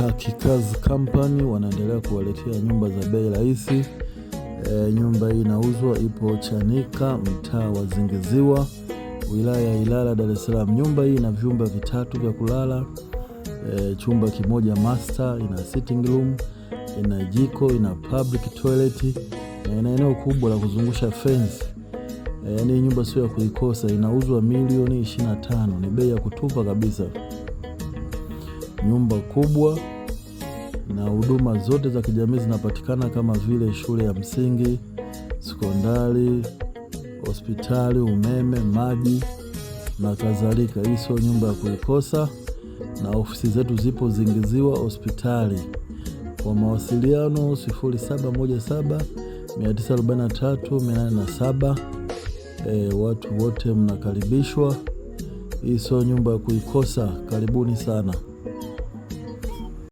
Hakikazi Company wanaendelea kuwaletea nyumba za bei rahisi. Nyumba hii inauzwa, ipo Chanika, mtaa wa Zingiziwa, wilaya ya Ilala, Dar es Salaam. Nyumba hii ina vyumba vitatu vya kulala, chumba kimoja master, ina sitting room, ina jiko, ina public toilet na ina eneo kubwa la kuzungusha fence. Yaani nyumba sio ya kuikosa, inauzwa milioni 25, ni bei ya kutupa kabisa. Nyumba kubwa na huduma zote za kijamii zinapatikana kama vile shule ya msingi, sekondari, hospitali, umeme, maji na kadhalika. Hii sio nyumba ya kuikosa, na ofisi zetu zipo Zingiziwa hospitali. Kwa mawasiliano 0717 943 807. Watu wote mnakaribishwa. Hii sio nyumba ya kuikosa, karibuni sana.